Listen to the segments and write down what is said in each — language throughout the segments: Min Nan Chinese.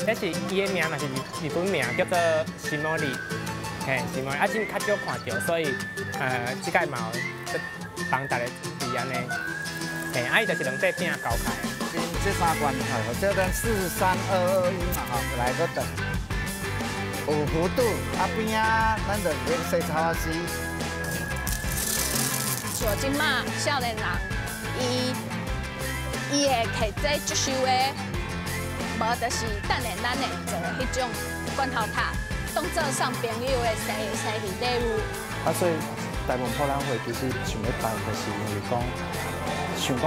這是伊的名嘛是日本名，叫做西摩里，嘿，西摩里，啊，真較少看著，所以這擺嘛有幫大家準備按呢，嘿，啊，伊就是兩塊餅交開。這三罐吼，這邊43221嘛吼，來個等，有幅度，啊邊仔咱就咧洗草仔絲。像這馬少年人，伊會摕這接受的，無就是等下咱會做的彼種罐頭塔，當做送朋友的生日禮物。啊，所以台文博覽會其實想欲辦，就是因為講，想講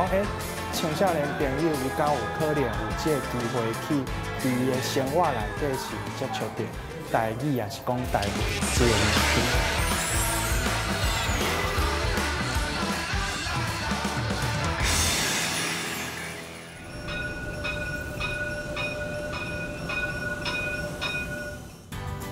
青少年朋友伊敢有可能有這个機會去佇伊的生活內底是有接觸著台語，也是講台語這个物件。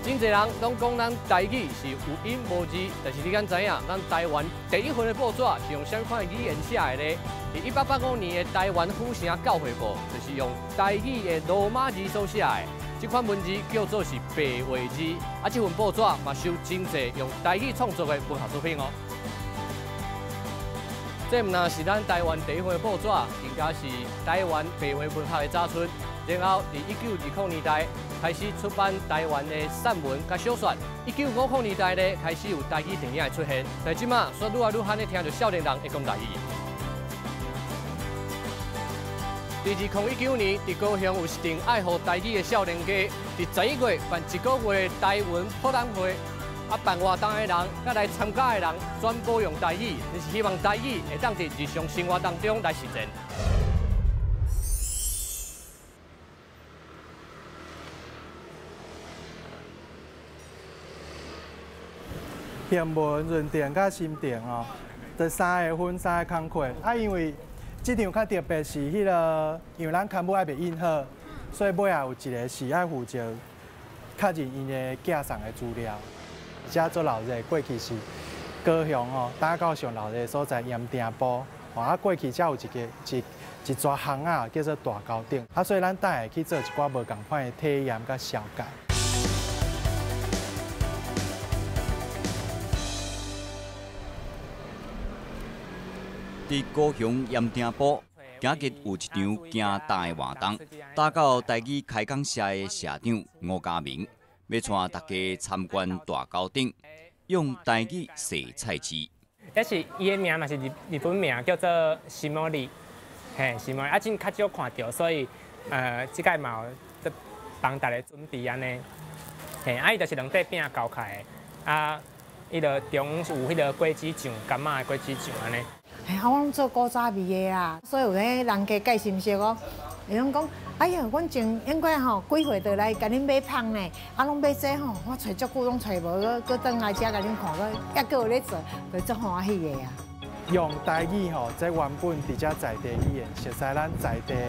真濟人攏講咱台語是有音無字，但是你敢知影，咱台灣第一份的報紙是用啥物款的語言寫的呢？佇1885年的台灣府城教會報，就是用台語的羅馬字所寫的。這款文字叫做是白話字。啊，這份報紙嘛收真濟用台語創作的文學作品哦。這毋但是咱台灣第一份的報紙，更加是台灣白話文學的早春。然後，佇1920年代開始出版台灣的散文佮小說。1950年代咧，開始有台語電影的出現。但這馬煞愈來愈罕咧聽著少年人會講台語。佇2019年，佇高雄有一陣愛護台語的少年家，佇11月辦一個月台文博覽會，啊，辦活動的人，佮來參加的人，全部用台語，就是希望台語會當佇日常生活當中來實踐。行文、潤定佮心定哦，這三个分三个工課。啊，因為這場較特別是彼个，因為咱刊物愛袂印好，所以尾仔有一個是愛負責確認𪜶的寄送的資料。遮做鬧熱，過去是高雄哦，打到上鬧熱的所在鹽埕埔，哦啊過去遮有一个一一逝巷仔叫做大溝頂，啊所以咱等下去做一寡無仝款的體驗佮紹介。佇高雄鹽埕埔，今日有一場行大的活動，打到台語開講社的社長吳家明，欲帶大家參觀大溝頂，用台語踅菜市。這是伊的名嘛是日本名，叫做西摩里，嘿，西摩里，啊，真較少看著，所以這擺嘛有幫大家準備按呢，嘿，啊，伊就是兩塊餅交開的，啊，伊就中有彼个果子醬，柑仔的果子醬按呢。嘿，啊，我攏做古早味的啦，所以有咧人家介心識哦，會攏講，哎呀，阮前應該吼幾歲就來共恁買芳呢，啊，攏買這吼，我揣足久攏揣無，閣閣轉來遮共恁看，閣猶閣有咧做，就足歡喜的啊。用台語吼，這原本佇遮在地語言，熟悉咱在地的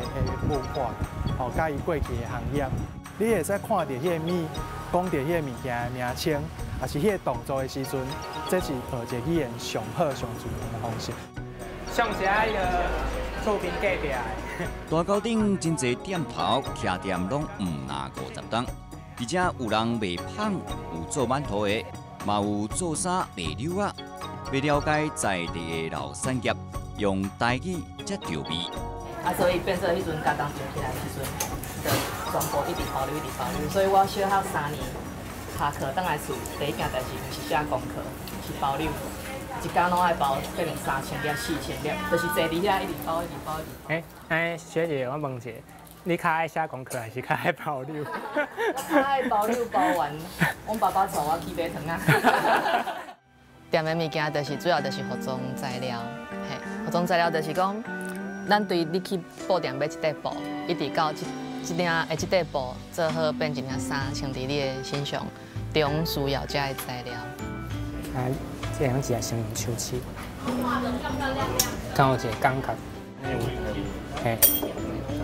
文化，吼，佮伊過去的行業，你會使看著彼个物，講著彼个物件的名稱，也是彼个動作的時陣，這是學一個語言上好、上自然的方式。上是愛个厝邊隔壁的。大溝頂真濟店頭徛店攏毋若50冬，而且有人賣芳，有做饅頭的，嘛有做衫賣柳仔。欲了解在地的老產業，用台語才著味。啊，所以變做彼陣家當上起來的時陣，就全部一直保留，一直保留。所以我小學3年下課轉來厝，第一件代誌毋是寫功課，是包柳。一工攏愛包可能3000粒、4000粒，就是坐佇遐一直包、一直包、一直包。學姐，我問一下，你較愛寫功課還是較愛包柳？我較愛包柳包完，阮爸爸帶我去買糖仔。店的物件就是主要就是服裝材料，嘿，服裝材料就是講，咱對你去布店買一塊布，一直到這領這塊布做好變一領衫穿佇你的身上，中需要這个材料。啊，這樣子也先用手指，敢有一个感覺？嘿，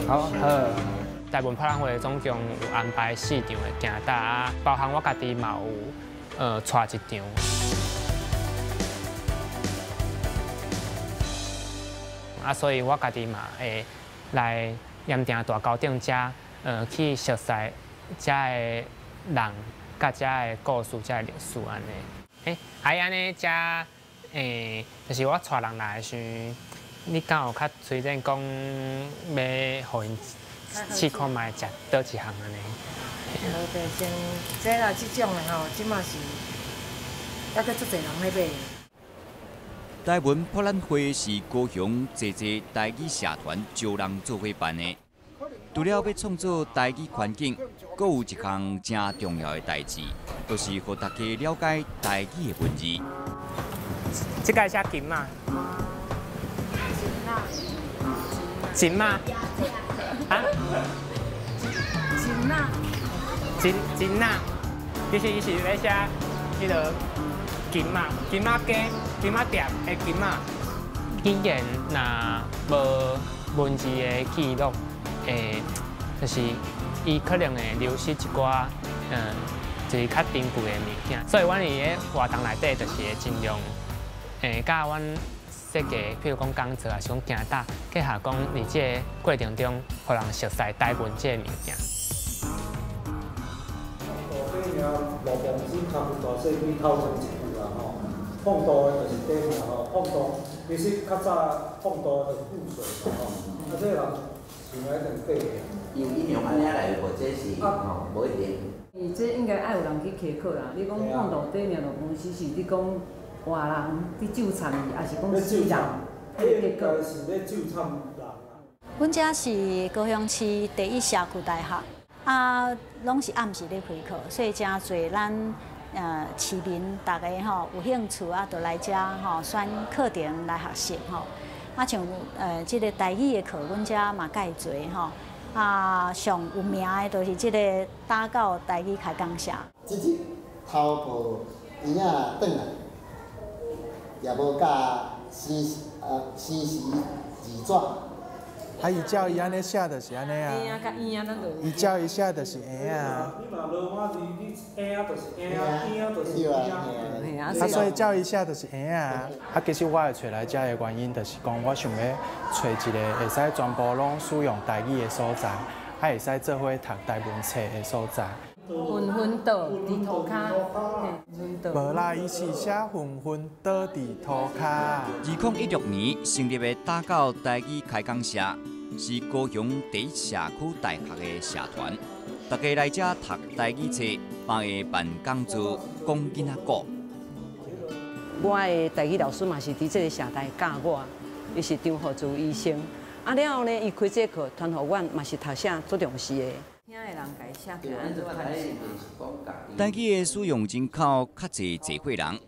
好好。台文博覽會總共有安排4場的行搭啊，包含我家己嘛有帶一場。啊，所以我家己嘛會來鹽埕大溝頂遮去熟似遮的人，佮遮的故事、遮的历史按呢。欸，按呢遮，就是我带人来的时，你敢有较推荐讲欲予𪜶试看觅食佗一项按呢？无就像这啦，这种的吼，这马是犹阁足济人咧买。台文博览会是高雄济济台语社团招人做伙办的。除了欲创造台语环境，阁有一项真重要的代志，就是予大家了解台语的文字。这个写金仔，金仔，啊？金仔，金金仔，其实伊是咧写彼个金仔，金仔街、金仔店的金仔。语言若无文字的记录，就是伊可能会流失一寡，就是较珍贵的物件。所以，阮伫咧活动内底，就是会尽量，佮阮设计，譬如讲讲座，抑是讲行搭，结合讲伫这个过程中，予人熟悉台文这个物件。路旁子差不大细，对头前一句啦吼，碰道的就是底名吼，碰道其实较早碰道就是富水嘛吼，啊这个人想来一定底名。有应用按呢来，或者是吼，无一定。伊这应该爱有人去开课啦。你讲碰道底名路公司是你讲活人伫纠缠伊，抑是讲死人？应该是咧纠缠人啦。阮遮是高雄市第一社区大学。啊，拢是暗时咧开课，所以诚济咱市民逐家吼有兴趣啊，就来遮吼选课程来学习吼。啊，像这个台语的课，阮遮嘛介济吼。啊，上有名的就是这个打狗台语开讲社。这日头部婴仔转来，也无教生生时字纸。啊，伊照伊按呢写就是按呢啊。伊照伊写就是婴啊。你若罗马字，你婴就是婴，婴就是婴。啊，所以照伊写就是婴啊。啊，其实我会揣来遮的原因，就是讲我想欲揣一个会使全部拢使用台语的所在，啊，会使做伙读台文册的所在。纷纷倒伫涂跤。无啦，伊是写纷纷倒伫涂跤。2016年成立的打狗台语开讲社，是高雄第一社区大学的社团，大家来遮读台语册，嘛会办讲座、讲囡仔故。我的台语老师嘛是伫这个社大教我，伊是张学珠医生。啊了后呢，伊开这课，传予阮嘛是读写足重视的。台语的使用人口较济济岁人，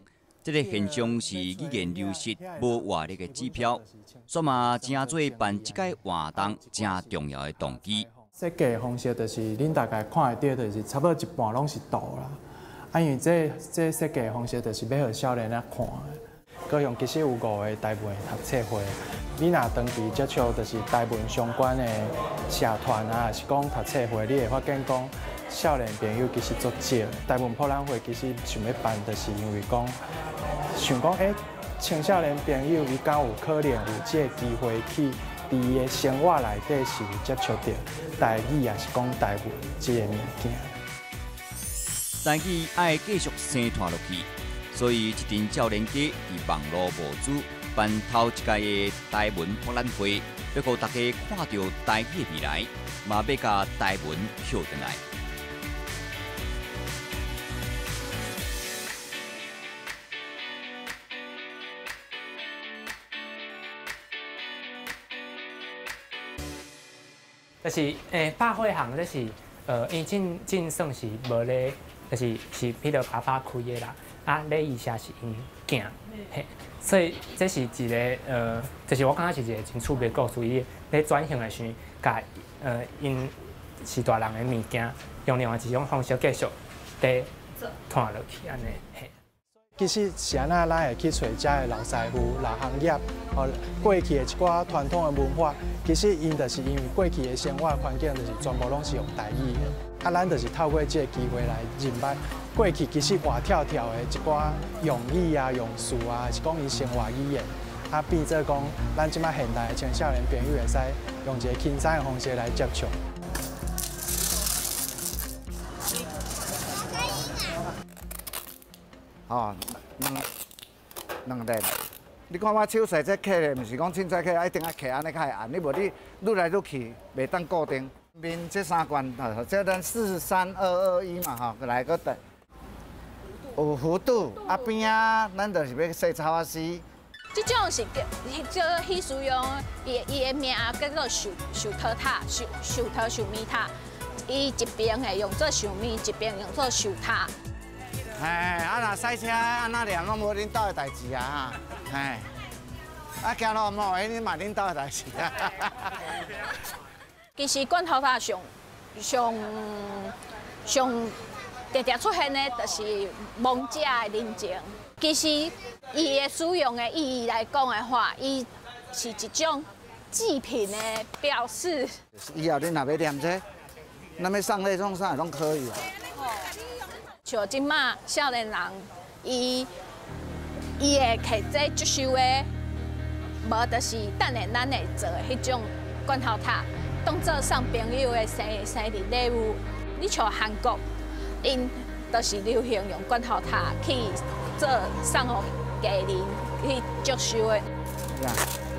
这个现象是语言流失无活力的指标，煞嘛成做办这届活动真重要的动机。设计方式就是恁大概看会著，就是差不多一半拢是图啦。啊，因为这设计方式就是欲予少年仔看的。高雄其实有5个台文读册会，你若长期接触就是台文相关的社团啊，还是讲读册会，你会发现讲少年朋友其实足少。台文博览会其实想欲办，就是因为讲想讲，青少年朋友伊敢有可能有这个机会去伫伊的生活内底是有接触著台语，抑是讲台文这个物件。台语爱继续生传落去。所以，这阵少年家伫网路募资办头一届的台文博览会，欲予大家看著台语的未来，嘛欲共台文捡转来。就是百货行，这是伊进算是无咧，就是是彼个爸爸开的啦。啊，礼仪社是𪜶囝，嘿，所以这是一个就是我感觉是一个真趣味的故事。伊咧转型的时，共𪜶是大人的物件，用另外一种方式继续伫传落去按呢，嘿。其实是按怎，咱会去揣遮的老师傅、老行业，哦，过去的一寡传统的文化，其实𪜶就是因为过去的生活环境就是全部拢是用台语的，啊，咱就是透过这个机会来认捌过去其实活跳跳的一寡用语啊、用词啊，是讲𪜶生活语言，啊，变做讲咱这摆现代的青少年朋友会使用一个轻松的方式来接触。吼，两两链。你看我手势这刻的，毋是讲凊彩刻，一定爱刻按呢较会按。你无你愈来愈去，袂当固定。面这三罐，这咱4、3、2、2、1嘛吼，来阁对。有弧度，啊边仔咱就是欲洗草仔丝。这种是叫做彼使用，伊的名叫做寿寿桃塔、寿寿桃寿米塔。伊一边会用做寿米，一边用做寿塔。嘿，啊若赛车按怎念拢无恁兜的代志啊！嘿，啊行路毋好，恁嘛恁兜的代志啊。其实罐头塔上上上常常出现的，就是亡者的人情。其实伊的使用的意义来讲的话，伊是一种祭品的表示。以后恁若欲念这，咱欲送礼创啥拢可以啊。像这马少年人，伊会摕这祝寿的，无就是等下咱会做的彼种罐头塔，当做送朋友的生日礼物。你像韩国，𪜶就是流行用罐头塔去做送予家人去祝寿的。呀，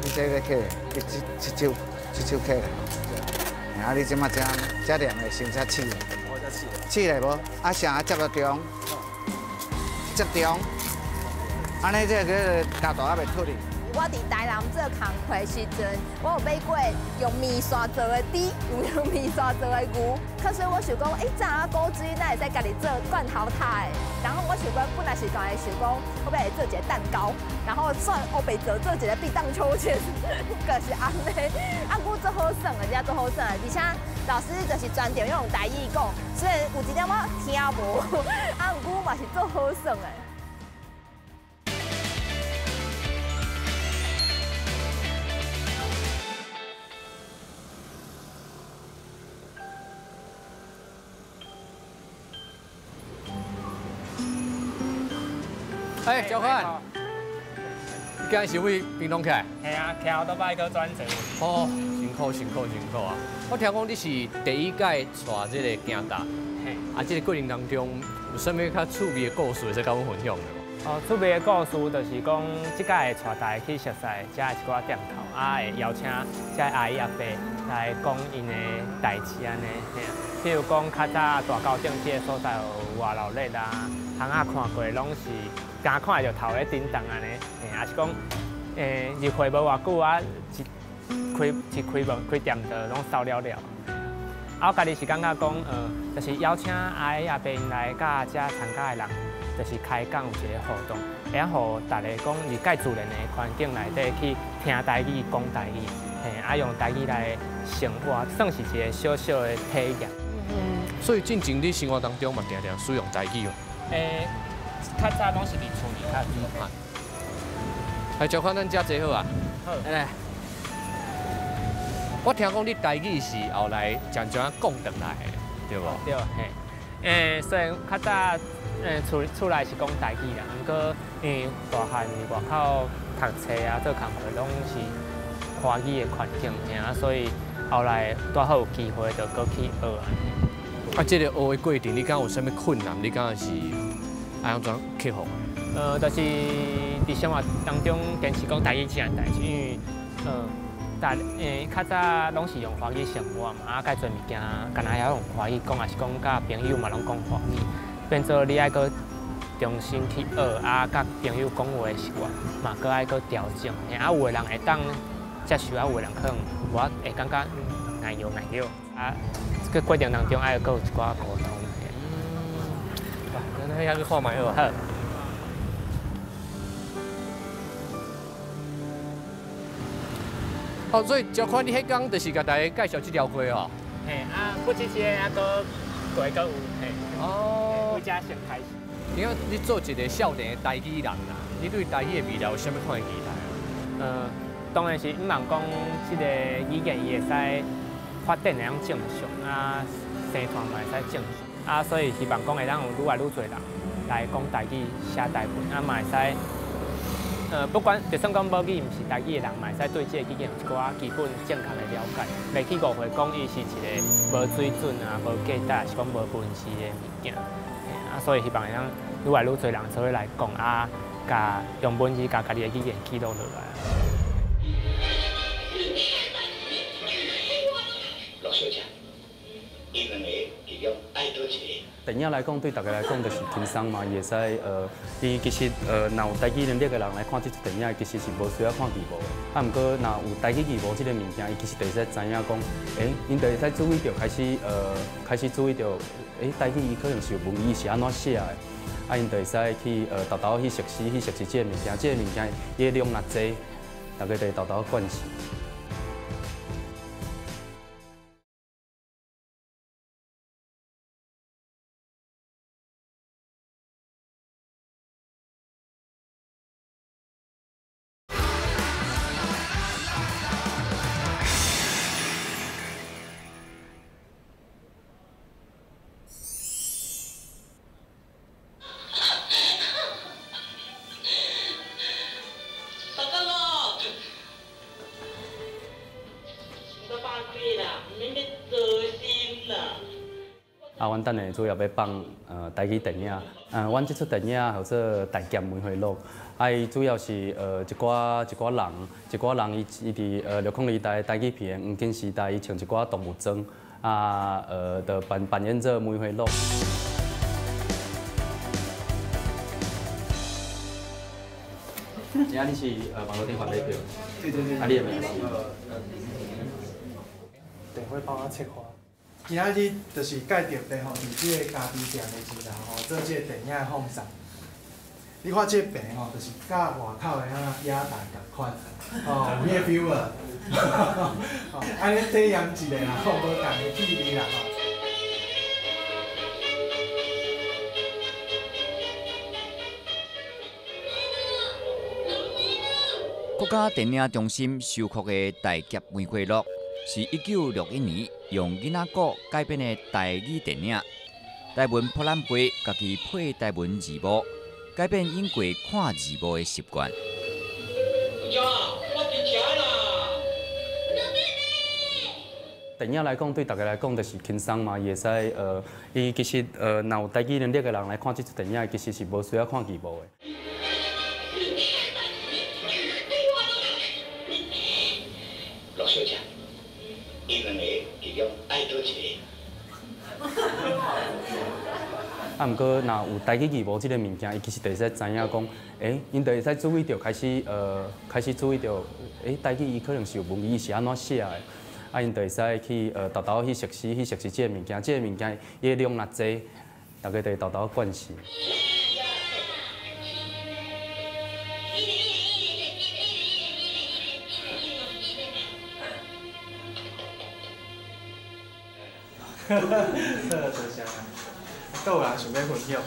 你这个刻，你这这手刻。啊，你这马这这凉的先才试。试来无？啊，啥接到中，接中，按呢这个胶带还袂脱哩。我伫台南做工课时阵，我有买过用面线做的猪，有用面线做的牛。可是我想讲，欸，这啊古锥哪会使家己做罐头塔的？然后我想讲，本来是家己想讲，我欲来做一个蛋糕，然后算乌白做做一个壁荡秋千，就是按呢。啊，毋过足好耍的，遮足好耍的，而且老师就是全程用台语讲，虽然有一点仔听无，啊，毋过嘛是足好耍的。哎，小宽，你今日是为屏东起来？系啊，徛都摆阁转济。哦，辛苦辛苦辛苦啊！我听讲你是第一届带这个行大，啊，这个过程当中有啥物较趣味的故事会使佮阮分享的无？哦，趣味的故事就是讲，这届会带大家去熟似遮一寡店头，啊，会邀请遮阿姨阿伯来讲𪜶的代志按呢。嘿，譬如讲较早大沟顶这个所在有外闹热啊，巷仔看过拢是。敢看就头咧叮当按呢，嘿，也是讲，入会无偌久啊，一开一开门开店就拢收了了。啊，我家己是感觉讲，就是邀请阿姨阿伯𪜶来佮遮参加的人，就是开讲有一个互动，会晓予大家讲伫介自然的环境内底去听台语、讲台语，嘿，啊用台语来生活，算是一个小小的体验。所以进前你生活当中嘛，定定使用台语哦。欸，较早拢是伫厝里较多。来，小宽，咱遮坐好啊。好。来，我听讲你台语是后来渐渐讲转来的，对无？对，嘿。欸，虽然较早，厝内是讲台语啦，毋过因为大汉伫外口读册啊，做工课拢是华语的环境，嘿啊，所以后来拄好有机会就阁去学按呢。啊，这个学的过程，你感觉有啥物困难？你感觉是按怎克服？就是伫生活当中坚持讲台语这件代志，因为较早拢是用华语生活嘛，啊，介济物件，干焦会晓用华语讲，也是讲佮朋友嘛拢讲华语，变做你爱阁重新去学，啊，佮朋友讲话的习惯嘛，阁爱阁调整。啊，有的人会当接受，啊，有的人可能无会感觉碍摇碍摇，啊，这个过程当中爱阁有一寡沟通。来，咱遐去看觅好。好。哦，所以小宽，你彼工就是共大家介绍这条街哦。嘿，啊，不止这个，啊，阁过阁有，嘿。哦。为遮先开始。你看，你做一个少年的台语人啦，你对台语的未来有啥物款的期待啊？当然是毋茫讲这个语言伊会使发展会当正常，啊，生团嘛会使正常，啊，所以希望讲会当有愈来愈济人来讲台语、写台文，啊，嘛会使。不管就算讲母语毋是台语的人，嘛会使对这个语言有一寡基本正确的了解，袂去误会讲伊是一个无水准啊、无价值，是讲无本事的物件。啊，所以希望会当愈來愈濟人做伙來講啊，共用文字共家己的語言記錄落來。陸小姐，𪜶兩個其中愛佗一个？電影來講，對大家來講就是輕鬆嘛，伊會使伊其實若有台語能力的人來看這齣電影，其實是無需要看字幕的。啊，毋過若有台語字幕這个物件，伊其實就會使知影講，𪜶就會使注意著開始注意著，台語伊可能是有文字是按怎寫的，啊，𪜶就會使去沓沓去熟悉去熟悉這个物件，這个物件伊的量若濟，大家就會沓沓慣勢。啊，阮等下主要欲放台語電影，阮這齣電影號做《大俠梅花鹿》，啊，伊主要是一寡一寡人，一寡人伊伊佇60年代台語片的黃金時代，伊穿一寡動物裝，啊，就扮演做梅花鹿。今仔你是網路頂發買票？對對對。啊，你的名是？電話幫我切換。今仔日就是蓋特別吼，佇這个咖啡店的時陣吼，做這个電影的放送。你看這个棚吼，就是佮外口的遐野台仝款，吼，有彼个 feel 無？吼，按呢體驗一下啦，吼，無仝的氣味啦吼。國家電影中心修復的《大俠梅花鹿》是1961年用囡仔鼓改編的台語電影，台文博覽會家己配台文字幕，改變影過看字幕的習慣。電影來講，對大家來講就是輕鬆嘛，伊會使伊其實若有台語能力的人來看這齣電影，其實是無需要看字幕的。陸小姐，𪜶兩個其中愛佗一个？啊，毋過若有台語字幕這个物件，伊其實就會使知影講，𪜶就會使注意著開始注意著，台語伊可能是有文字是按怎寫的，啊，𪜶就會使去沓沓去熟悉去熟悉這个物件，這个物件伊的量若濟，大家就會沓沓慣勢。好，多謝。閣有人想欲分享一下？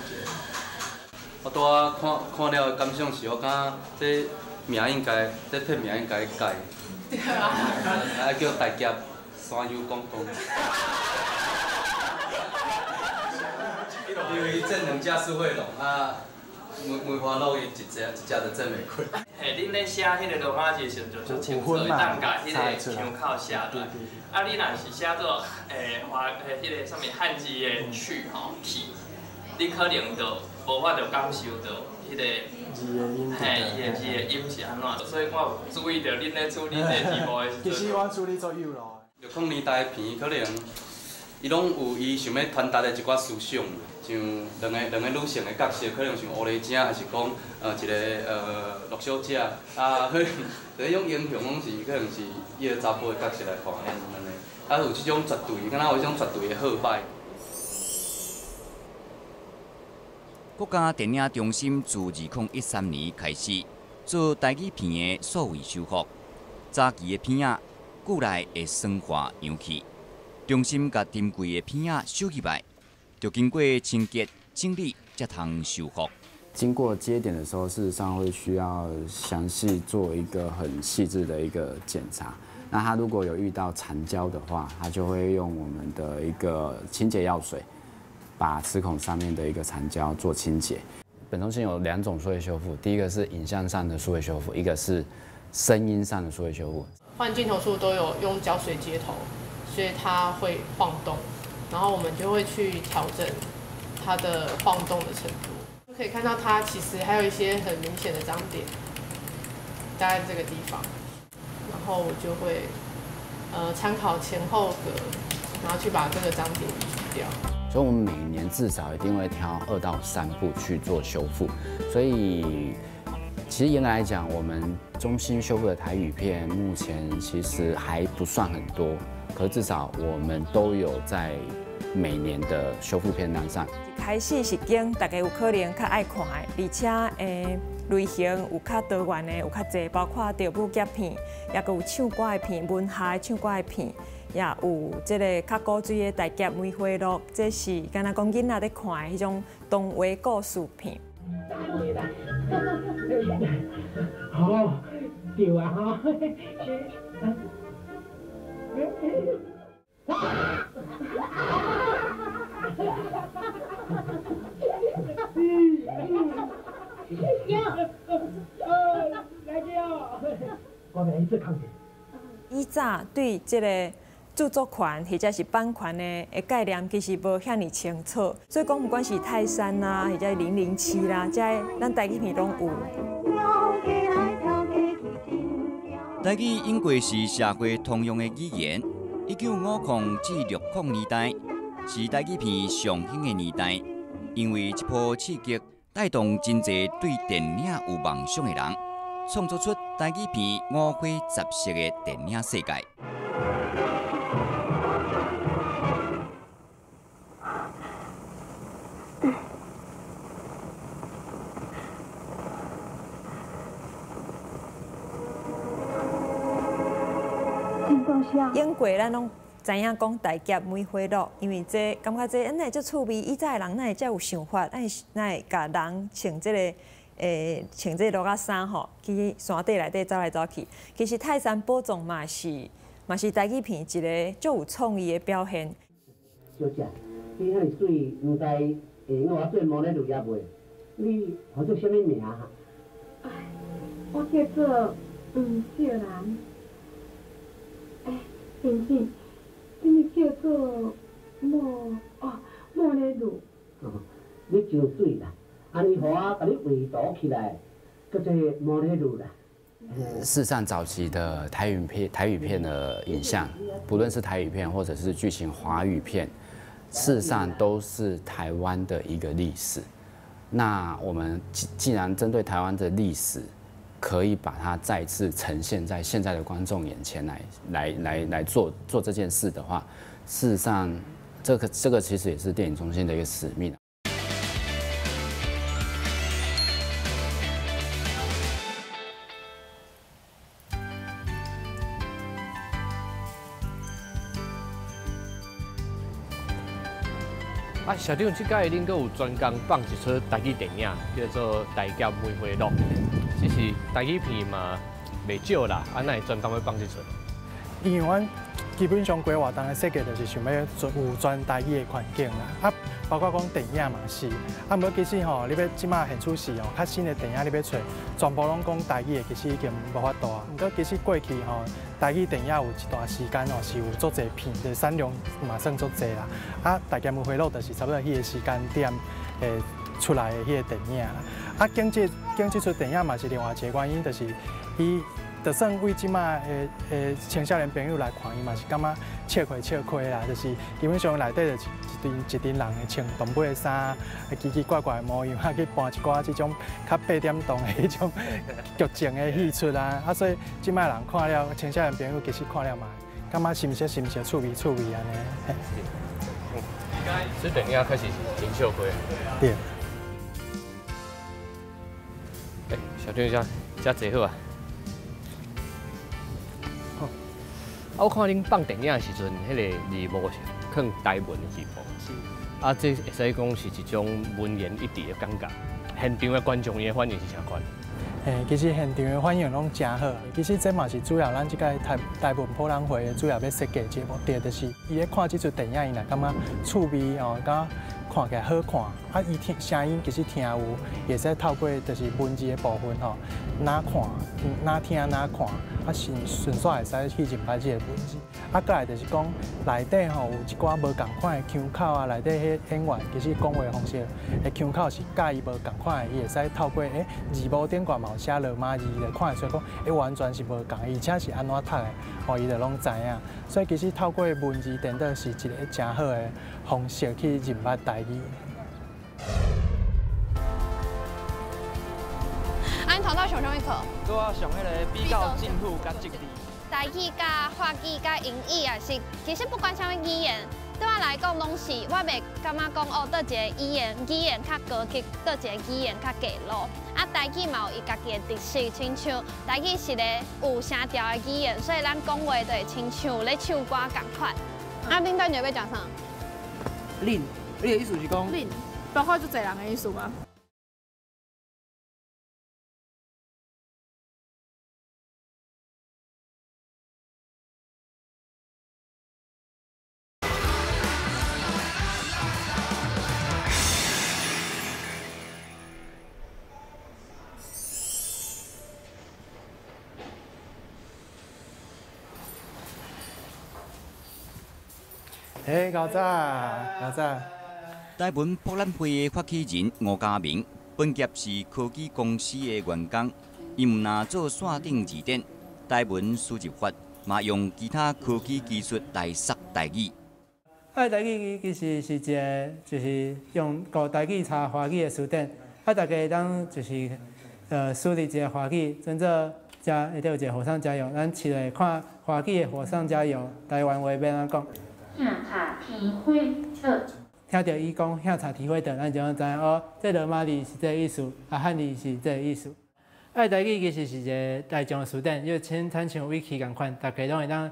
我拄仔看看了的感想是，我感覺這名應該，這片名應該改。對啊。啊，叫大俠山丘公公。因為這兩隻四會龍啊，梅花鹿伊一隻一隻就剪袂開。嘿，恁咧寫彼個羅馬字的時陣就足清楚，會當共彼個腔口寫落來。啊，你若是寫做華彼个啥物漢字的去吼去，你可能就無法度感受到彼个字的音。嘿，伊的字的音是按怎，所以我有注意著恁咧處理這個字幕的時陣。其實阮處理足幼路的。60年代的片可能，伊攏有伊想欲傳達的一寡思想，像兩個女性的角色，可能像烏麗精，還是講一個陸小姐，啊，可能這種英雄攏是可能是伊个查埔的角色來扮演按呢，啊有這種絕對，敢若有這種絕對的好歹。國家電影中心自2013年開始做台語片的數位修復，早期的片仔久來會酸化揚去，中心共珍貴的片仔收入來，就經過清潔整理，才通修復。經過接點的時候，事實上會需要詳細做一個很細緻的一個檢查。那他如果有遇到殘膠的話，他就會用我們的一個清潔藥水，把齒孔上面的一個殘膠做清潔。本中心有兩種數位修復，第一個是影像上的數位修復，一個是聲音上的數位修復。換鏡頭處都有用膠水接頭，所以它會晃動，然後我們就會去調整它的晃動的程度。可以看到它其实还有一些很明显的脏点，大概这个地方，然后我就会参考前后格，然后去把这个脏点移除掉。所以我们每年至少一定会挑2到3部去做修复。所以其实严格来讲，我们中心修复的台语片目前其实还不算很多，可是至少我们都有在每年的修复片单上。一开始是拣大家有可能较爱看的，而且类型有较多元的，有较济，包括著武侠片，也阁有唱歌的片、文学的唱歌的片，也有这个较古锥的大侠梅花鹿，这是敢若讲囡仔咧看的彼种童话故事片。哦，对啊吼。以早对这个著作权或者是版权的概念，其实无遐尔清楚，所以讲不管是泰山啦，或者007啦，这咱台语片拢有。台语应该是社会通用的语言。1950至60年代是台语片上兴的年代，因为这波刺激带动真济对电影有梦想的人，创作出台语片五花十色的电影世界。演过咱拢知影讲大侠梅花鹿，因为这感觉这哪会足趣味，以早的人哪会遮有想法，哪会共人穿这个穿这个鹿仔衫吼，去山底内底走来走去。其实泰山宝藏嘛是台语片一个足有创意的表现。小姐，你遐尔媠，毋知会用我做魔女女也袂？你号做啥物名啊？哎，我叫做黄秀兰。哎，先生，你叫做莫莫丽露。哦，你真媠啦！按呢，予我共你画图起来，叫做莫丽露啦。事实上，早期的台语片的影像，不论是台语片或者是剧情华语片，事实上都是台湾的一个历史。那我们既然针对台湾的历史，可以把它再次呈现在现在的观众眼前来做这件事的话，事实上，这个其实也是电影中心的一个使命。啊，社长，这摆恁阁有专工放一出台语电影，叫做《大侠梅花鹿》。这是台语片嘛，袂少啦，啊，哪会专工欲放这出？因为阮基本上规活动的设计就是想欲做有全台语的环境啦，啊，包括讲电影嘛是，啊，毋过其实吼，你欲这马现出时吼，较新的电影你欲揣，全部拢讲台语的，其实已经无法度啊。毋过其实过去吼，台语电影有一段时间吼是有足济片，就产量嘛算足济啦。啊，大侠梅花鹿就是差不多彼个时间点出来的彼个电影啦。啊，拣这出电影嘛是另外一个原因，就是伊就算为这马的青少年朋友来看，伊嘛是感觉笑开笑开啦，就是基本上内底就是一阵人会穿动物的衫，奇奇怪怪的模样，啊去扮一寡这种较8点档的彼种剧情的戏出啊，啊所以这马人看了，青少年朋友其实看了嘛，感觉心色心色趣味趣味按呢。这电影确实是真笑开。对。欸，小长，遮坐好啊。啊，我看恁放电影的时阵，彼个字幕是放台文的字幕。是。啊，这会使讲是一种文言一致的感觉。现场的观众伊的反应是啥款？其实现场的反应拢诚好。其实这嘛是主要咱这个台文博览会的主要欲设计一个目的，就是伊咧看这出电影，伊若感觉趣味哦，感觉看起來好看，啊，伊聽聲音其實聽有，會使透過就是文字的部分吼，哪看哪聽哪看，啊順順煞會使去認捌這個文字。啊，閣來就是講內底吼有一寡無仝款的腔口啊，內底彼演員其實講話方式的腔口是佮伊無仝款的，伊會使透過字幕頂懸嘛有寫羅馬字，就看會出講完全是無仝，而且是按怎讀的，吼伊就攏知影。所以其實透過文字顛倒是一個誠好的方式去認捌台語。啊，𪜶頭拄上啥物課？拄仔上彼個比較政府佮政治。台語佮法語佮英語也是，其實不管啥物語言，對我來講攏是，我袂感覺講哦，佗一个語言較高級，佗一个語言較低落。啊，台語嘛有伊家己的特色，親像台語是個有聲調的語言，所以咱講話就會親像咧唱歌仝款。啊，恁等下欲食啥？恁，你的意思是講？恁，包括足濟人的意思嗎？嘿，高早，高早。台文博覽會的發起人吳家明，本業是科技公司的員工，伊毋但做線頂字典、台文輸入法，嘛用其他科技技術來說台語。啊，台語其實是一个，就是用古台語查華語的辭典，啊，大家會當就是輸入一个華語，稱做遮下底有一个火上加油，咱試來看華語的火上加油，台灣話欲按怎講？向插天火灶。聽著伊講向插天火灶，咱就知影哦，這羅馬字是這个意思，啊漢字是這个意思。啊，台語其實是一个大眾辭典，就親像維基仝款，大家攏會當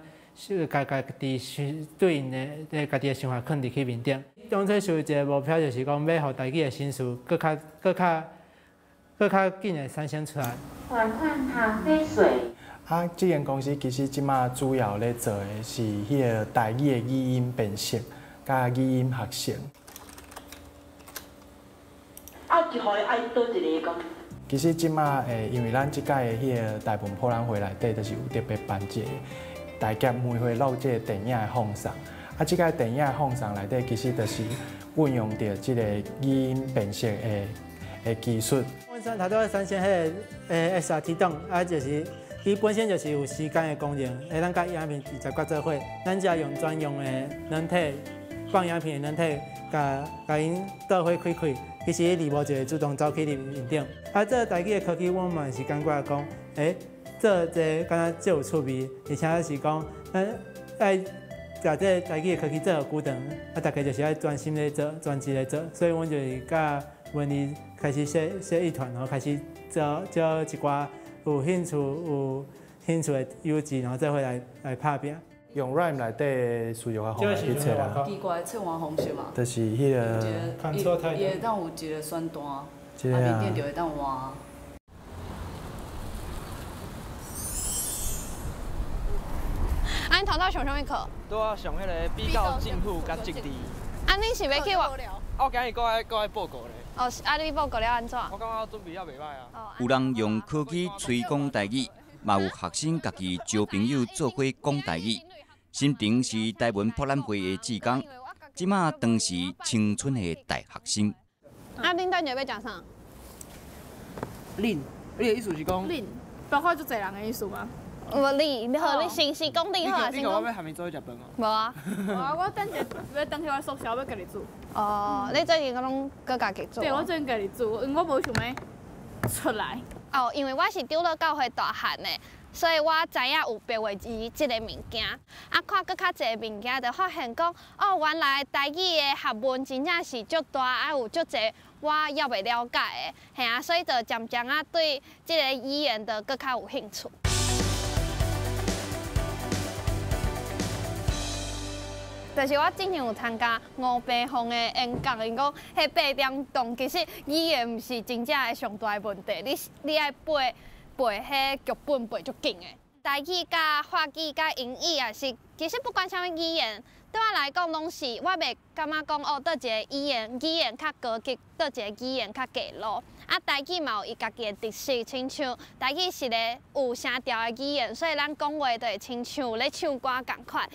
共家己想對應的家己的想法囥佇去面頂。當初想一个目標，就是講欲予台語的新詞閣較、閣較、閣較緊的產生出來。還款咖啡水。啊，這間公司其實這馬主要咧做的是彼个台語的語音辨識，佮語音學習。啊，一予伊愛佗一个講。其實這馬因為咱這屆的彼个台文博覽會內底，就是有特別辦一个台協梅花鹿這个電影的放送。啊，這个電影的放送內底，其實就是運用著這个語音辨識的技術。阮頭拄仔產生彼个SRT檔，啊，就是。伊本身就是有時間的功能，會當佮影片直接佮做伙。咱只用專用的軟體放影片的軟體，共𪜶做伙開開，其實伊字幕就會自動走去佇面頂。啊，這台語的科技，我嘛是感覺講，做這個敢若足有趣味，而且是講，咱愛共這個台語的科技做予久長，啊，大家就是愛專心咧做，專職咧做，所以阮就是佮文字開始寫寫一團，然後開始招招一寡。有興趣的友誼，然後再回來來拍拚。用 Rime 內底輸入法方法去切啦。奇怪的切換方式嘛。就是彼个。伊會當有一個選單，啊，面頂就會當換。啊，𪜶頭拄上啥物課？拄仔上彼個比較政府佮政治。啊，你是欲去外？我今日閣愛報告咧。哦，啊，你報告了按怎？我感覺我準備猶袂歹啊。有人用科技催講台語，嘛有學生家己招朋友做伙講台語。心婷是台文博覽會的志工，這馬當是青春的大學生。啊，恁等下欲食啥？恁，你的意思是講？恁，包括足濟人的意思嗎？無你，你好，你先先講你好，先講。你講我欲含伊做伙食飯哦？無啊。無啊，我等下欲轉去我宿舍，欲家己煮。哦，你最近攏閣家己煮？對，我最近家己煮，因為我無想欲出來。哦，因為我是長老教會大漢的，所以我知影有白話字這個物件。啊，看閣較濟物件，就發現講，哦，原來台語的學問真正是足大，啊，有足濟我猶未了解的，嘿啊，所以就漸漸仔對這个語言就閣較有興趣。就是我之前有參加吳白鳳的演講，𪜶講彼8點鐘其實語言毋是真正的上大的問題，你愛背背彼劇本背足緊的。台語佮法語佮英語也是，其實不管啥物語言，對对我来讲，拢是我袂感觉讲哦，佗一个语言较高级，佗一个语言较低落。啊，台语嘛有伊家己的特色，亲像台语是个有声调的语言，所以咱讲话就会亲像咧唱歌仝款。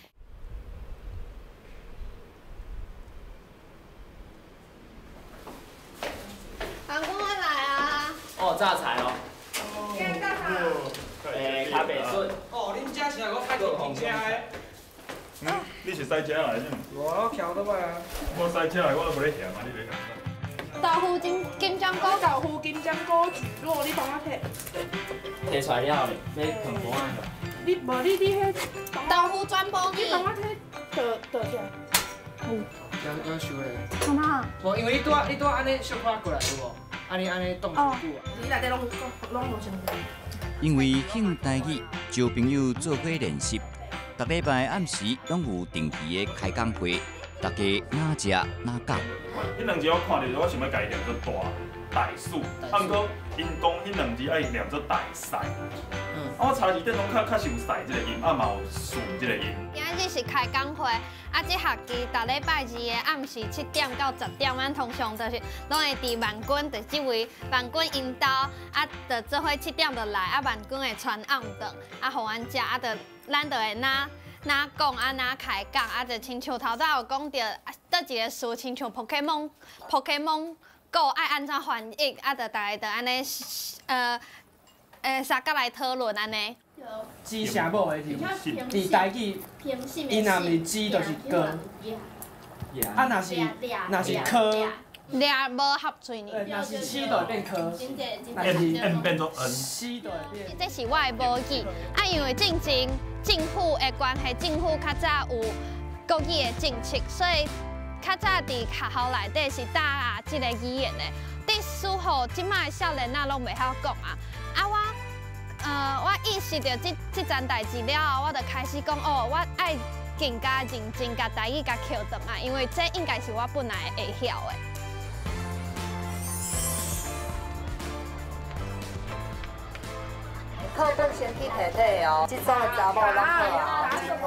阿公我来啊！哦，榨菜哦。欸，较袂顺。哦，恁遮是来我开汽车的。嗯，你是驶车来的？无，我骑倒摆啊。我驶车来，我都无咧嫌啊，你咧嫌啥？豆腐金金针菇，豆腐金针菇蒟蒻，你帮我提。提出来了咧，欲放盘仔。你无你你彼豆腐转播你帮我提倒倒起来。要收咧。干嘛？无，因为你拄仔按呢小可过来有无？按呢按呢冻伤久啊。你内底拢无啥。因为兴台语，招朋友做伙练习。逐礼拜暗时拢有定期的开讲会，大家哪食哪讲。彼两字我看著，我想欲共伊念做大大事，啊，毋过𪜶讲彼两字爱念做大赛。啊，我查字典拢确确实有赛这个音，啊嘛有事这个音。今仔日是开讲会，啊，这学期逐礼拜二的暗时7点到10点，咱通常就是拢会伫万军，就这位万军𪜶兜，啊，就做伙7点就来，啊，万军会传暗顿，啊，予阮食，啊，就咱就会哪哪讲啊，哪开讲，啊，就亲像头拄仔有讲著，佗一个词，亲像 Pokemon Go 爱按怎翻译，啊，就大家就按呢，相佮来讨论按呢。舌声母的字，伫台语，伊若毋是舌就是哥，啊，若是科，掠无合喙呢。若是齿就会变科， N 变做 N，齿就会变。这是我的母语，啊，因为进前政府的关系，政府较早有国语的政策，所以较早伫学校内底是教这个语言的。伫似乎这摆的少年仔拢袂晓讲啊，啊我意识到这层代志了后，我就开始讲哦，我爱更加认真共台语共捡转来，因为这应该是我本来会晓的。课本先去提提哦，这组的查某拢好啊，真好。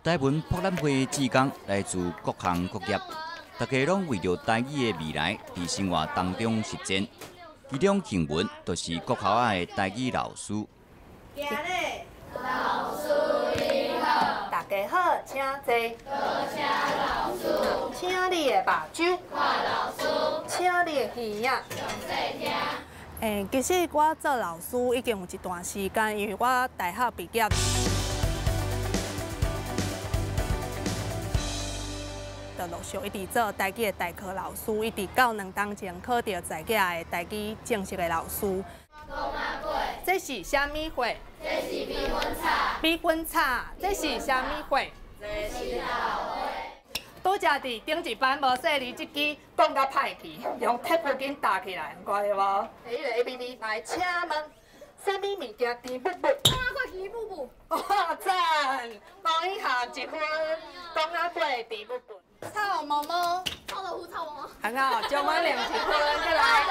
台文博览会志工来自各行各业，大家拢为著台语的未来伫生活当中实践。其中幸文就是国校仔的台语老师。老师你好，大家好，请坐。多谢老师。请你的目睭。看老师。请你的耳仔。详细听。欸，其实我做老师已经有一段时间，因为我大学毕业，就陆续一直做台语的代课老师，一直到2冬前考著在业的台语正式的老师。这是啥物货？这是米粉炒。米粉炒，这是啥物货？这是豆花。拄才伫顶一班无说你这支讲甲歹去，用铁布巾搭起来，看到无？彼个 APP 来，请问，啥物物件甜卜卜？我过鱼卜卜。哇赞！帮一下一分，讲啊过甜卜卜。臭毛毛，臭豆腐，臭毛毛。很好，九满两一分，再来。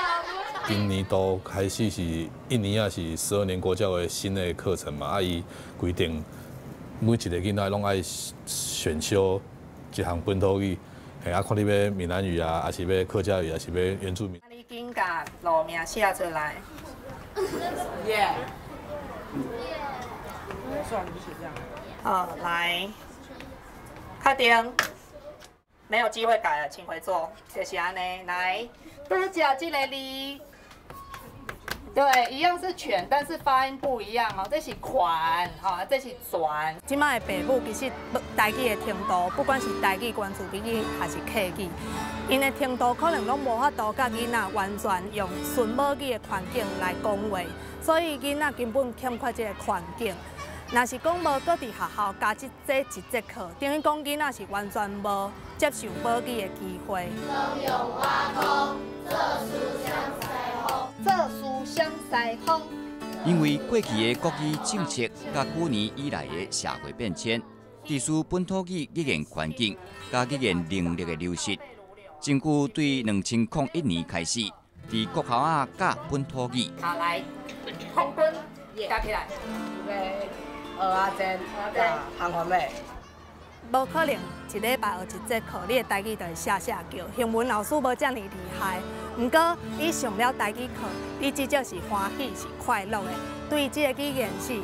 今年度开始是一年啊，是12年国教的新的课程嘛，啊，伊规定每一个囡仔拢爱选修一项本土语，嘿，啊，看你欲闽南语啊，还是欲客家语，还是欲原住民。你紧共路名写出来。耶。算了，就写这样。好，来，确定，没有机会改了，请回座。就是按呢，来，拄才这个字，对，一样是犬，但是发音不一样哦。这是款，哈，这是转。这摆的爸母其实台语的程度，不管是台语、原住民语还是客语，𪜶的程度可能拢无法度佮囡仔完全用纯母语的环境来讲话，所以囡仔根本欠缺这个环境。若是讲无阁伫学校加这一节课，等于讲囡仔是完全无接受母语的机会。做思想裁缝。因为过去的国语政策，佮几年以来的社会变迁，致使本土语语言环境佮语言能力的流失。政府对2001年开始，伫国校仔教本土语。好，来，空军加起来。蚵仔煎，烘番麦。無可能一禮拜學一節課，你的台語就會寫寫叫。英文老師無遮爾厲害，毋過你上了台語課，你至少是歡喜、是快樂的，對這个語言是有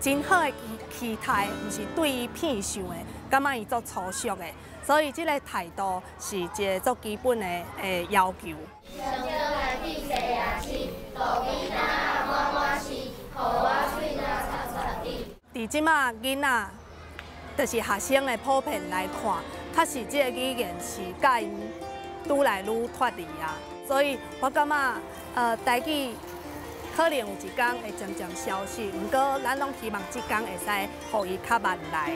真好的期待，毋是對伊騙想的，感覺伊足粗俗的。所以這个態度是一个足基本的要求。佇這馬囡仔，就是學生的普遍來看，確實這个語言是佮𪜶愈來愈脫離啊。所以我感覺，台語可能有一天會漸漸消失，毋過咱攏希望這天會使予伊較慢來。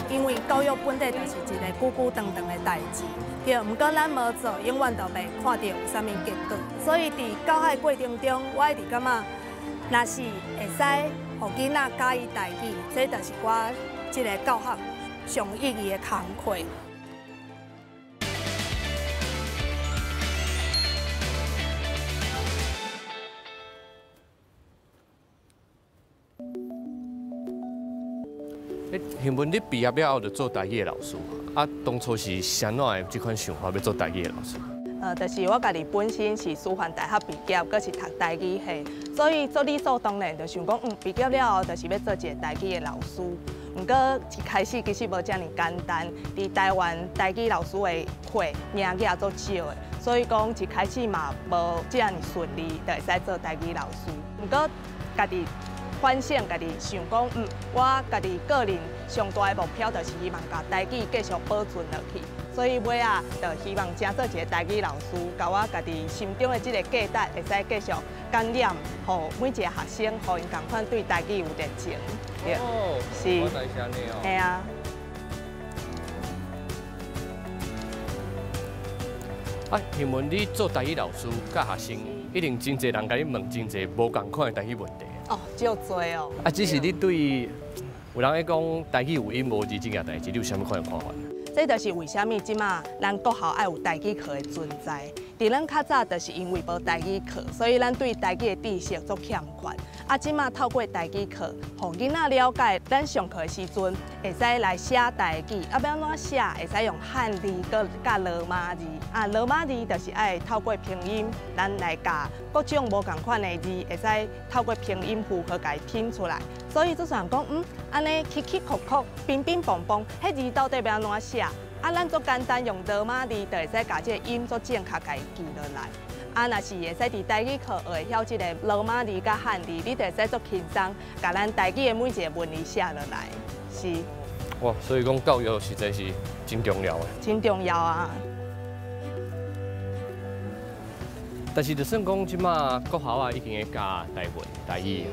因為教育本底就是一个久久長長的代誌，對。毋過咱無做，永遠都袂看著有啥物結果。所以佇教學過程中，我一直感覺，若是會使予囡仔教伊台語，這就是我這个教學上意義的工課。幸文，你畢業了後就做台語的老師，啊，當初是啥怎的這款想法欲做台語的老師？就是我家己本身是師範大學畢業，閣是讀台語系，所以做理所當然就想講，畢業了後就是欲做一个台語的老師。毋過一開始其實無遮爾簡單，佇台灣台語老師的課名額足少的，所以講一開始嘛無遮爾順利，就會使做台語老師。毋過家己反省家己，想講，我家己個人上大的目標就是希望共台語繼續保存落去，所以尾仔就希望成做一个台語老師，共我家己心中的這个價值會使繼續感染，予每一个學生，予𪜶仝款對台語有熱情。哦，是，嘿啊。啊，幸文，你做台語老師教學生，一定真濟人共你問真濟無仝款的台語問題。哦，足濟哦。啊，只是你對有人咧講台語有音無字這件代誌，你有啥物款的看法？這就是為啥物這馬咱國校愛有台語課的存在。佇咱較早，就是因為無台語課，所以咱對台語的知識足欠缺。啊，這馬透過台語課，予囡仔了解，咱上課的時陣會使來寫台語，啊，欲按怎寫，會使用漢字閣佮羅馬字。啊，羅馬字就是愛透過拼音，咱來教各種無仝款的字，會使透過拼音符號共伊拼出來。所以就算講，按呢起起伏伏、乒乒乓乓，彼字到底欲按怎寫？啊，咱足簡單用羅馬字，就會使共這个音足正確共伊記落來。啊，若是會使佇台語課學會曉這个羅馬字佮漢字，你就會使足輕鬆，共咱台語的每一个文字寫落來。是。哇，所以講教育實在是真重要的。真重要啊！但是就算講這馬國校啊已經咧教台文、台語，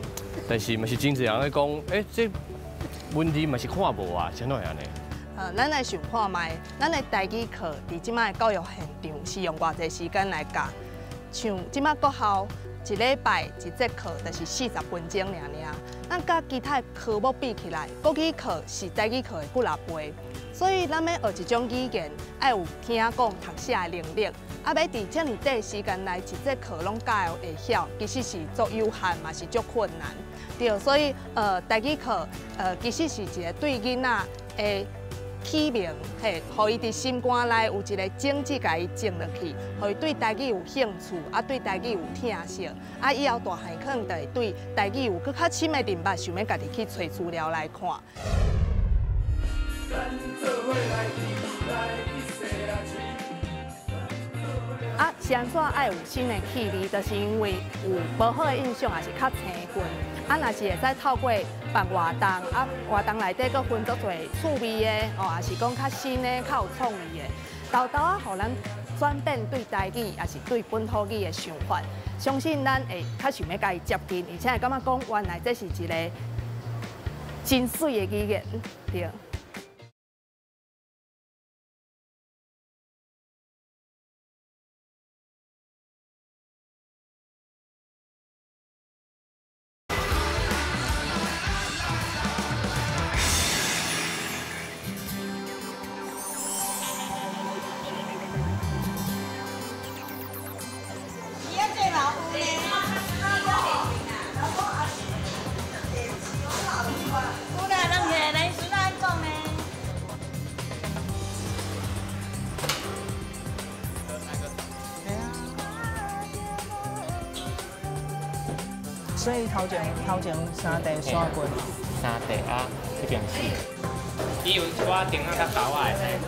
但是嘛是真濟人咧講，這文字嘛是看無啊，啥怎會按呢？咱來想看覓，咱的台語課佇這馬的教育現場是用偌濟時間來教？像這馬國校一禮拜一節課就是40分鐘爾爾，咱佮其他的科目比起來，國語課是台語課的幾若倍。所以咱欲學一種語言，愛有聽講讀寫的能力，啊，欲佇遮爾短時間內一節課攏教會曉，其實是足有限，嘛是足困難。對，所以台語課其實是一個對囡仔的啟蒙，嘿，予伊佇心肝內有一個種子，共伊種落去，予伊對台語有興趣，啊，對台語有疼惜，啊，以後大漢可能就會對台語有閣較深的認捌，想欲家己去揣資料來看。啊，是按怎愛有新的氣味？就是因為有無好的印象，也是較生分。啊，若是會使透過辦活動，啊，活動內底閣分足濟趣味的，哦，也是講較新的、較有創意的，沓沓仔，予咱轉變對台語，也是對本土語的想法。相信咱會較想欲共伊接近，而且會感覺講原來這是一个真媠的語言，對。所以頭前三塊線過。三塊啊，這邊是。伊有一寡釘仔佮膠仔會使。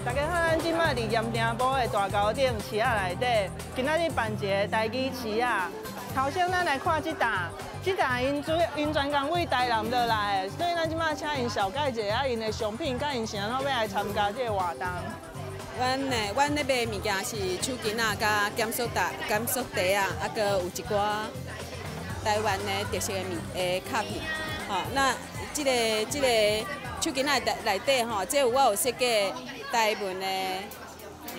大家好，咱這擺佇鹽埕埔的大溝頂市仔內底，今仔日辦一个台語市仔。頭先咱來看這擔，這擔𪜶專工為台南落來的，所以咱這擺請𪜶紹介一下𪜶的商品，佮𪜶是按怎欲來參加這个活動。阮咧賣物件是手巾仔佮減速帶、減速袋仔，啊，閣有一寡台灣的特色的物的卡片。吼，那這个手巾仔內底吼，這有我有設計台文的。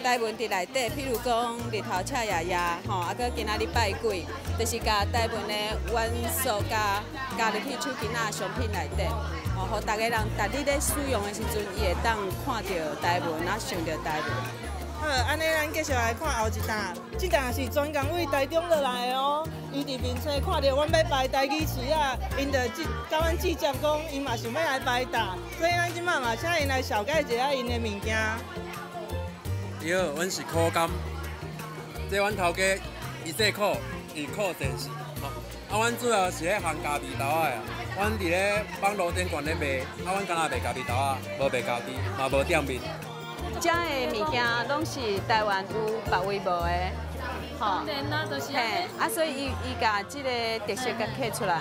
台文佇內底，譬如講日頭赤炎炎，吼，啊，閣今仔日拜鬼，就是共台文的元素加入去手巾仔商品內底，吼，予逐个人逐日咧使用的時陣，伊會當看著台文，啊，想著台文。好，按呢，咱繼續來看後一擔，這擔是專工為台中落來的哦。伊佇面冊看著阮欲擺台語市仔，𪜶就直佮阮直接講，𪜶嘛想欲來擺擔，所以咱這擺嘛請𪜶來紹介一下𪜶的物件。你好，阮是苦甘，這阮頭家伊姓苦，伊苦善事。吼，啊，阮主要是咧烘咖啡豆仔的，阮佇咧網路頂懸咧賣，啊，阮敢若賣咖啡豆仔，無賣家己，嘛無店面。遮的物件攏是台灣有，別位無的，吼。嘿，啊，所以伊共這个特色共刻出來。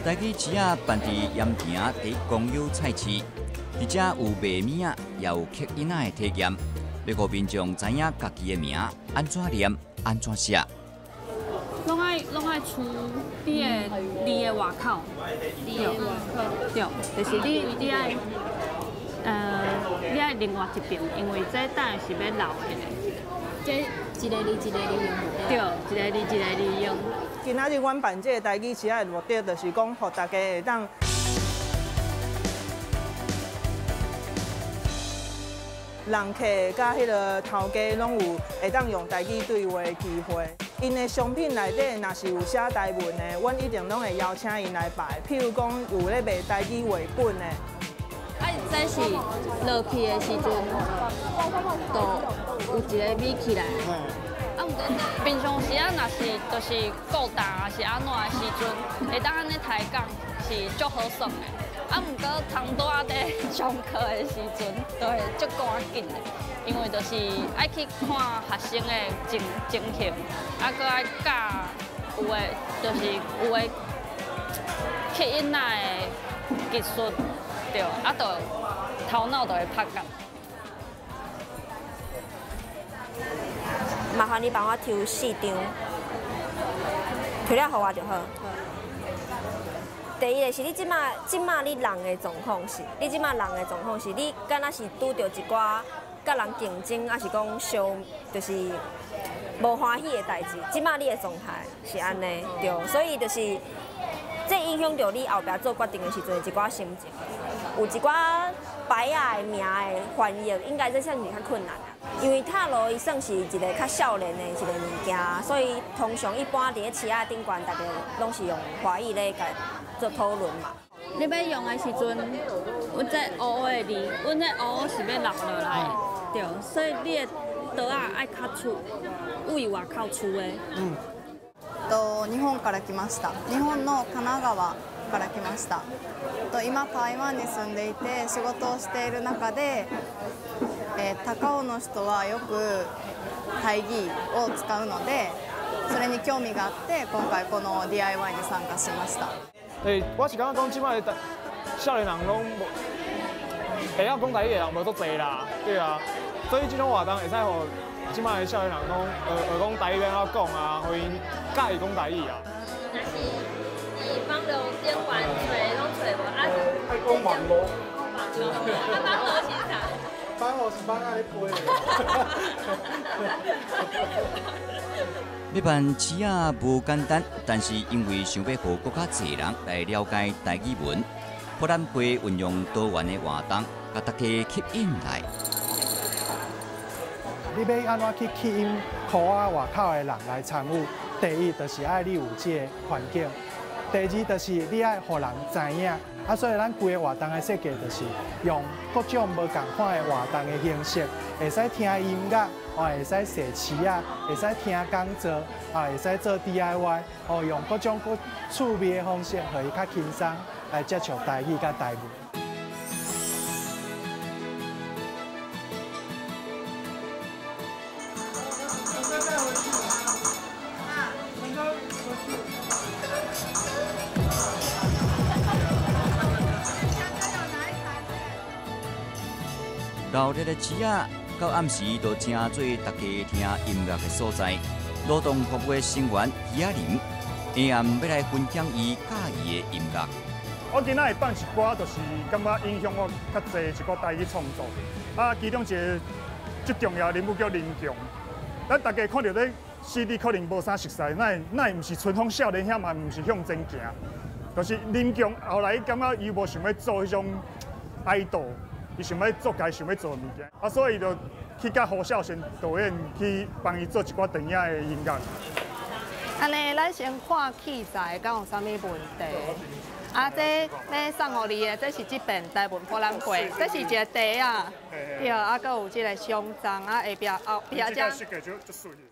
台語市仔辦佇鹽埕第一公有菜市。佇遮有賣物仔，也有刻印仔的體驗，欲予民眾知影家己的名按怎念、按怎寫。攏愛出你的字的外口，對，對，就是你愛另外一邊，因為這等下是欲留的。這一个字一个字用。對，一个字一个字用。今仔日阮辦這个台語市仔的目的，就是講，予大家會當。人客佮彼个頭家攏有會當用台語對話的機會。𪜶的商品內底若是有寫台文的，阮一定攏會邀請𪜶來擺。譬如講，有咧賣台語繪本的。啊，這是落去的時陣，就有一个米起來。啊，毋過平常時啊，若是就是顧擔還是按怎的時陣，會當按呢抬槓是足好耍的。啊，毋過通拄仔佇上課的時陣，就會足趕緊的，因為就是愛去看學生的情形，啊，閣愛教有的，就是有的刻音仔的技術，對，啊，就頭腦就會拍結。麻煩你幫我抽4張，抽了予我就好。第一个是你這馬你人的狀況是，你這馬人的狀況是，你敢若是拄著一寡佮人競爭，抑是講相，就是無歡喜的代誌。這馬你的狀態是按呢，對，所以就是這影響著你後壁做決定的時陣一寡心情。有一寡牌仔的名的翻譯，應該這算是較困難啦，因為塔羅伊算是一个較少年的一个物件，所以通常一般佇咧市仔頂懸，大家攏是用華語咧共做討論嘛。你欲用的時陣，阮這烏的字，阮這烏是欲落落來的，對，所以你的刀仔愛較粗，位外口粗的。日本から来ました。日本の神奈川から来ました。今台湾に住んでいて仕事をしている中で、高雄の人はよく台語を使うので、それに興味があって今回この DIY に参加しました。我是感覺講，這擺的少年人攏無會曉講台語的人無足濟啦，對啊，所以這種活動會使予這擺的少年人攏學學講台語欲按怎講啊，予𪜶佮意講台語啊。若是佇網路頂懸揣攏揣無，啊。愛講網路。網路，啊網路是啥？網路是網仔咧飛。欲辦市仔無簡單，但是因為想欲予閣較濟人來了解台語文，博覽會運用多元的活動，共大家吸引來。你欲按怎去吸引箍仔外口的人來參與？第一，就是愛你有這个環境，第二就是你愛予人知影，啊，所以咱規个活動的設計就是用各種無仝款的活動的形式，會使聽音樂，哦，會使踅市仔，會使聽講座，啊，會使做 DIY，哦，用各種各趣味的方式，予伊較輕鬆來接觸台語佮台文。闹热的市仔，到暗时就成做大家听音乐的所在。劳动服务成员余亚玲下暗欲来分享伊佮意的音乐。我今仔会放一寡，就是感觉影响我較濟一寡台語創作。啊，其中一个最重要的人物叫林強。咱大家看著這 CD 可能無啥熟似，哪會毋是春風少年兄嘛，毋是向前行。就是林強後來感覺伊無想欲做彼種 idol。伊想欲做家己想欲做的物件，啊，所以伊就去佮胡孝先導演去幫伊做一寡電影的音樂。按呢，咱先看器材，敢有啥物問題？啊，這欲送予你的，這是這遍台文博覽會，這是一个袋仔，對，啊，閣有這个胸章，啊，下壁後壁遮。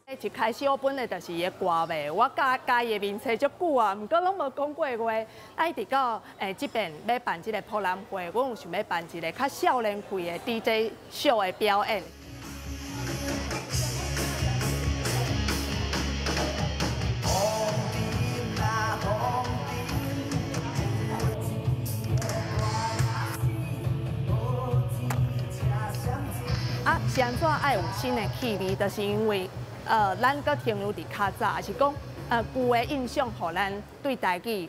一開始我本來就是伊的歌迷，我佮佮伊的面冊足久啊，毋過攏無講過話。啊，一直到這遍欲辦這个博覽會，阮有想欲辦一个較少年氣的 DJ 秀的表演。啊，是按怎愛有新的氣味？就是因為咱閣停留佇較早，也是講舊的印象，予咱對台語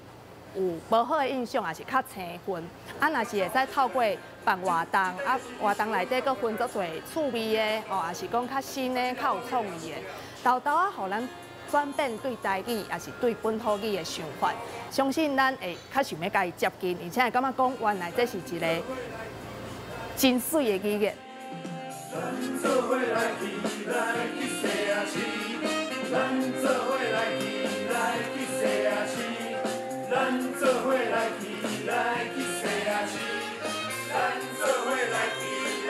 有無好的印象，也是較生分。啊，若是會使透過辦活動，啊，活動內底閣分足濟趣味的，哦，也是講較新的、較有創意的，沓沓仔，予咱轉變對台語，也是對本土語的想法。相信咱會較想欲共伊接近，而且會感覺講原來這是一個真媠的語言。咱做伙來去來去西仔市，咱做伙來去來去西仔市，咱做伙來去來去西仔市，咱做伙來去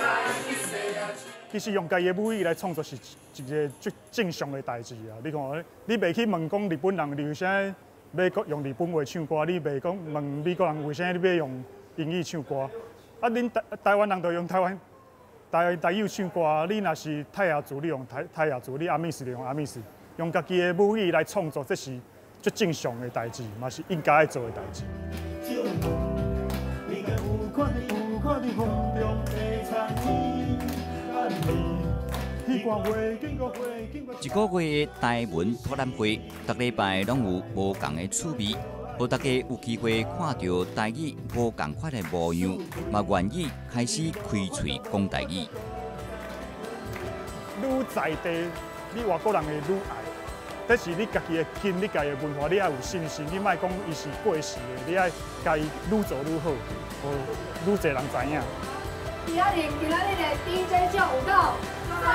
來去西仔市。其實用家己的母語來創作是一個足正常的代誌啊！你看，你袂去問講日本人你為啥欲用日本話唱歌，你袂講問美國人為啥你欲用英語唱歌，啊，恁台灣人就用台灣。台語唱歌，你若是泰雅族，你用泰雅族；你阿美斯，你用阿美斯，用家己的母語來創作，這是足正常的代誌，嘛是應該愛做的代誌。一个月的台文博覽會，逐禮拜攏有無仝的趣味，予大家有機會看著台語無仝款的模樣，嘛願意開始開喙講台語。愈在地，你外國人會愈愛。這是你家己的根，你家己的文化，你愛有信心，你莫講伊是過時的，你愛共伊愈做愈好，予愈濟人知影。今仔日，今仔日的 DJ 秀有夠讚！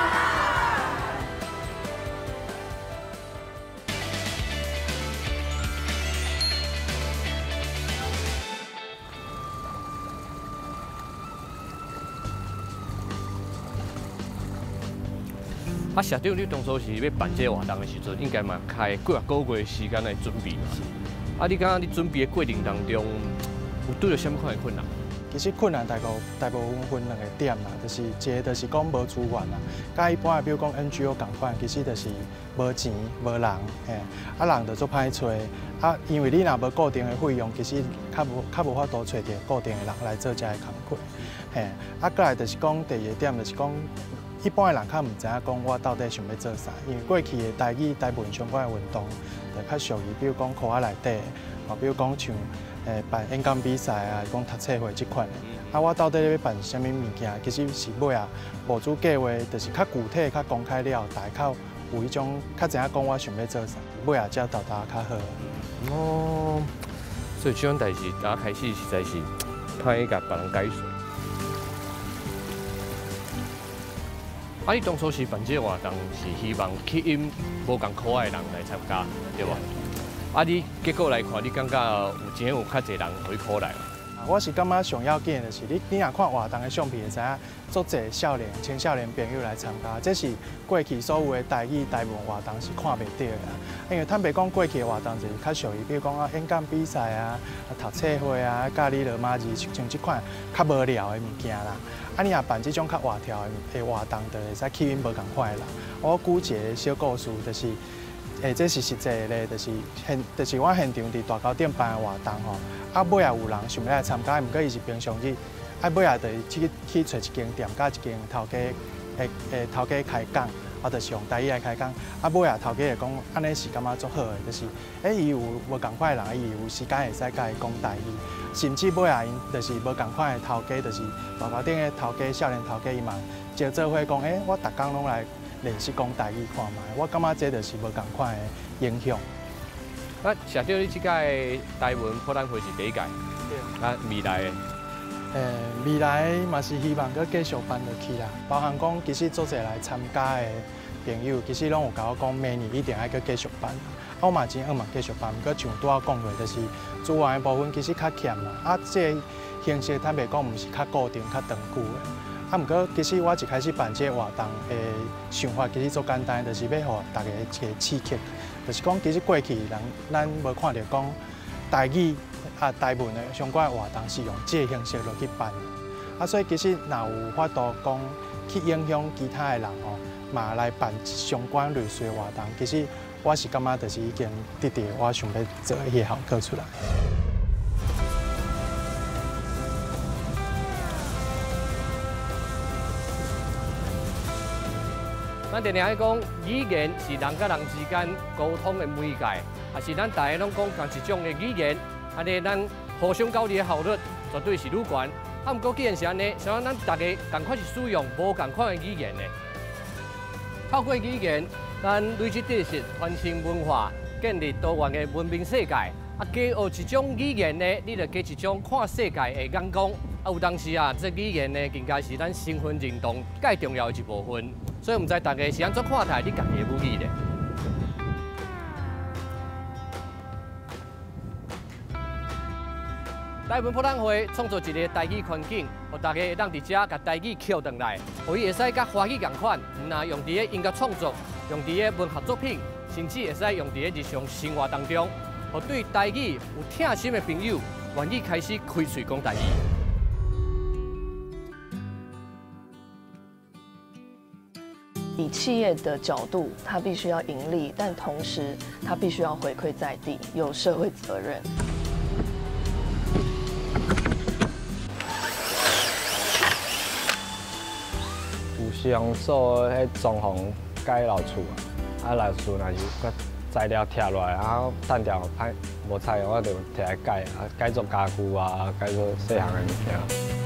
啊，社長，你當初是欲辦這个活動的時陣，應該嘛開幾仔個月時間來準備嘛？啊，你感覺你準備的過程當中，有拄著啥物款的困難？其實困難大部分分兩個點啦，就是一個就是講無資源啦，佮一般的比如講 NGO 仝款，其實就是無錢無人，嘿，啊人就足歹揣，啊因為你若無固定的費用，其實較無法度揣著固定的人來做這个工課，嘿，啊閣來就是講第二個點就是講。一般的人較毋知影講我到底想欲做啥，因為過去的台語、台文相關的運動，就較屬於比如講課仔內底，哦，比如講像辦演講比賽啊，講讀冊會這款的。啊，我到底欲辦啥物物件，其實是尾仔募資計劃，就是較具體、較公開了，大家較有彼種較知影講我想欲做啥，尾仔才沓沓較好。哦，所以這種代誌，打開始實在是歹共別人解說。啊！你當初是辦這個活動，是希望吸引無仝可愛的人來參加，對無？啊，你結果來看，你感覺有真有較濟人予你鼓勵？我是感覺上要緊的就是你，你若看活動的相片，會知影足濟少年、青少年朋友來參加，這是過去所有的台語台文活動是看袂著的啦。因為坦白講，過去的活動就是較屬於，比如講啊演講比賽啊、讀冊會啊、教你羅馬字，像這款較無聊的物件啦。啊，你若辦這種較活跳的活動，就會使吸引無仝款的人。我舉一個小故事，就是。這是實際的咧，就是現，就是我現場佇大溝頂辦的活動吼，啊尾仔有人想欲來參加，毋過伊是平常日，啊尾仔就是去揣一間店，佮一間頭家，頭家開講，啊就是用台語來開講，啊尾仔頭家會講，按呢是感覺足好的，就是伊有無仝款的人，伊有時間會使佮伊講台語，甚至尾仔𪜶就是無仝款的頭家，就是大溝頂的頭家、少年頭家，伊嘛招做伙講，我逐工攏來練習講台語看覓，我感覺這就是無仝款的影響。啊，社長，你這屆台文博覽會是第一屆，啊，未來的？未來嘛是希望閣繼續辦落去啦。包含講，其實足濟來參加的朋友，其實攏有共我講，明年一定愛閣繼續辦。啊，我嘛真向望繼續辦，毋過像拄仔講過，就是資源的部分其實較欠啦。啊，這個形式坦白講，毋是較固定、較長久的。啊，毋過其實我一開始辦這個活動的想法其實足簡單，就是欲予大家一個刺激，就是講其實過去人咱無看著講台語啊台文的相關的活動是用這個形式落去辦，啊，所以其實若有法度講去影響其他的人吼，嘛來辦相關類似的活動，其實我是感覺就是已經得到我想欲做的彼個效果出來。咱定定愛講，語言是人佮人之間溝通的媒介，也是咱大家攏講仝一種的語言，按呢咱互相交流的效率絕對是愈懸。啊，毋過既然是按呢，啥咱大家仝款是使用無仝款的語言呢？透過語言，咱累積知識、傳承文化、建立多元的文明世界。啊，加學一種語言呢，你就加一種看世界的眼光。啊，有當時啊，這語言呢，更加是咱身份認同蓋重要的一部分。所以，毋知大家是按怎看待你家己的母語呢？台文博覽會創造一個台語環境，予大家會當佇遮共台語抾轉來，予伊會使佮華語仝款，毋但用佇咧音樂創作，用佇咧文學作品，甚至會使用佇咧日常生活當中，予對台語有疼心的朋友，願意開始開喙講台語。以企業的角度，它必須要盈利，但同時它必須要回饋在地，有社會責任。有時用做彼裝潢改老厝啊，啊老厝若是閣材料拆落來，啊趁掉歹無採用，我就提來改，啊改做家具啊，改做細項的物件。